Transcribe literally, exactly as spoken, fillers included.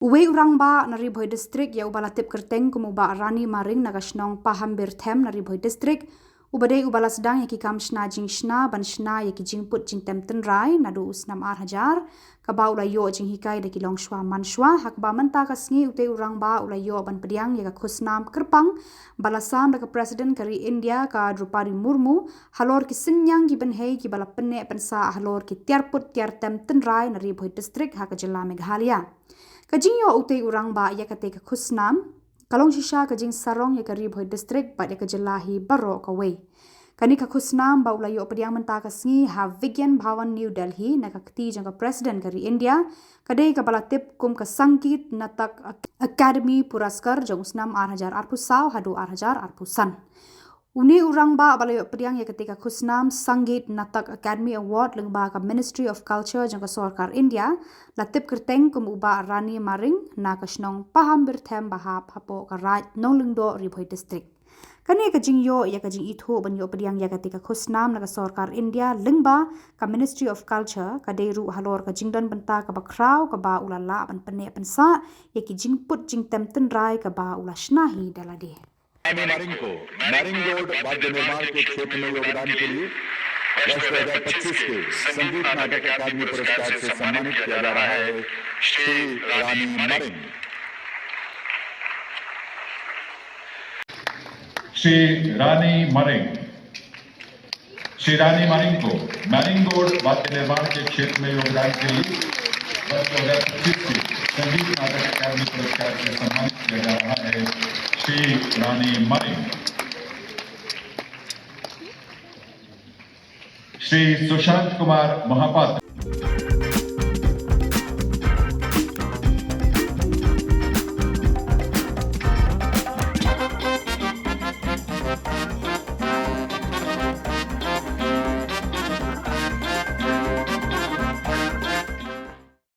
Uwei u rangbah na Ri Bhoi District, ïa uba la tip kyrteng kum u Bah Rani Maring na ka shnong Pahambirthem na Ri Bhoi District, uba dei uba la sdang ïa ki kam shna jingshna ban shna ïa ki jingput jingtem tynrai naduh u snem ar hajar, kaba u la ïoh jinghikai da ki longshuwa manshwa, ha kaba mynta ka sngi utei u rangbah u la ïoh ban pdiang ïa ka khusnam kyrpang ba la sam da ka President ka ri India, ka Droupadi Murmu, halor ki synñiang ki bynhei kiba la pynneh pynsah halor ki tiar put tiar tem tynrai na Ri Bhoi District ha ka jylla Meghalaya. Ka jingïoh utei u rangbah ïa katei ka khusnam ka long shisha ka jingsarong ïa ka Ri Bhoi District bad ïa ka jylla hi baroh kawei. Kane ka khusnam ba u la ïoh pdiang mynta ka sngi ha Vigyan Bhawan, New Delhi, na ka kti jong ka President ka ri India, ka dei kaba la tip kum ka Sangeet Natak Ak-, Akademi Puraskar jong u snem ar hajar arphew saw haduh ar hajar arphew san. Une u rangbah ba la ïoh pdiang ïa katei ka khusnam Sangeet Natak Akademi Award lyngba ka Ministry of Culture jong ka Sorkar India, la tip kyrteng kum u Bah Rani Maring na ka shnong Pahambirthem ba hap hapoh ka Raid Nonglyngdoh, Ri Bhoi District. Kane ka jingïoh ïa ka jingithuh ban ïoh pdiang ïa katei ka khusnam na ka Sorkar India lyngba ka Ministry of Culture ka dei ruh halor ka jingdon bynta kaba khraw kaba u la lah ban pynneh pynsah ïa ki jingput jingtem tynrai kaba u la shna hi da lade. रानी मरिंग को मैरिंग रोड वाद्य निर्माण के क्षेत्र में योगदान के लिए वर्ष दो हज़ार पच्चीस के संगीत नाटक अकादमी पुरस्कार से सम्मानित किया जा रहा है श्री रानी मरिंग। श्री रानी मरिंग। श्री रानी मरिंग को मैरिंगोड वाद्य निर्माण के क्षेत्र में योगदान के लिए वर्ष दो हज़ार पच्चीस के संगीत नाटक अकादमी पुरस्कार से सम्मानित किया जा रहा है श्री रानी मरिंग। श्री सुशांत कुमार महापात्र।